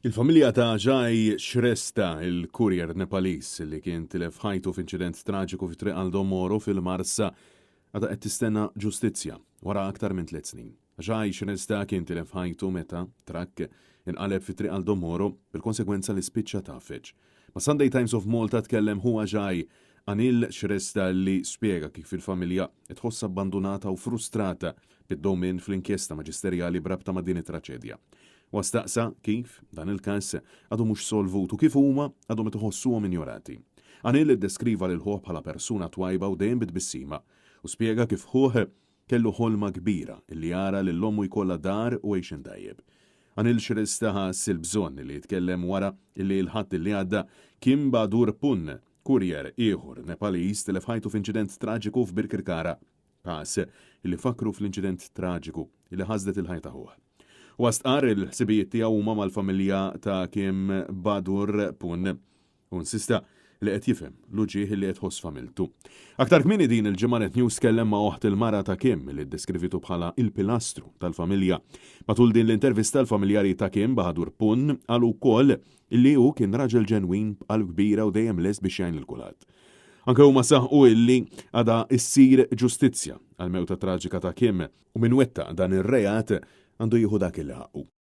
Il-familja ta' Ajay Shrestha, il-courier Nepaliż li kien tilef ħajtu f'inċident traġiku fi Triq Aldo Moro fil-Marsa, għadha qed tistenna ġustizzja wara aktar minn tliet snin. Ajay Shrestha kien tilef ħajtu meta trakk inqaleb fi Triq Aldo Moro bil-konsegwenza li spiċċa tgħaffeġ. Ma' Sunday Times of Malta tkellem ħu Ajay Anil Shrestha li spjega kif il-familja qed tħossha abbandunata u frustrata bid-dewmien fl-inkjesta maġisterjali b'rabta ma' din it-traċedja. Huwa staqsa kif dan il-każ għadu mhux solvut u kif huma għadhom qed iħossuhom injorati. Anil iddeskriva lil ħuh bħala persuna twajba u dejjem bi tbissima u spjega kif ħuh kellu ħolma kbira li jara lil ommu jkollha dar u għixien tajjeb. Anil Shrestha ħass il-bżonn li jitkellem wara li l-Ħadd li għadda Kim Bahadur Pun, courier ieħor Nepaliż tilef ħajtu f'inċident traġiku f'Birkirkara. Każ li fakkru fl-inċident traġiku li ħasdet il-ħajja ta' ħuh. Huwa stqarr il-ħsibijiet tiegħu huma mal-familja ta' Kim Bahadur Pun u insista li qed jifhem l-uġigħ li qed tħoss familtu. Aktar kmieni din il-ġimgħa Net News tkellem ma' oħt il-mara ta' Kim li ddeskrivitu bħala il-pilastru tal-familja. Matul din l-intervista l-familjari ta' Kim Bahadur Pun qalu wkoll illi hu kien raġel ġenwin b'qalb kbira u dejjem lest biex jgħin lil kulħadd. Anke huma saħqu illi għadha ssir ġustizzja għall-mewta traġika ta' Kim u min wettaq dan ir-reat għandu jieħu dak il ħaqqu.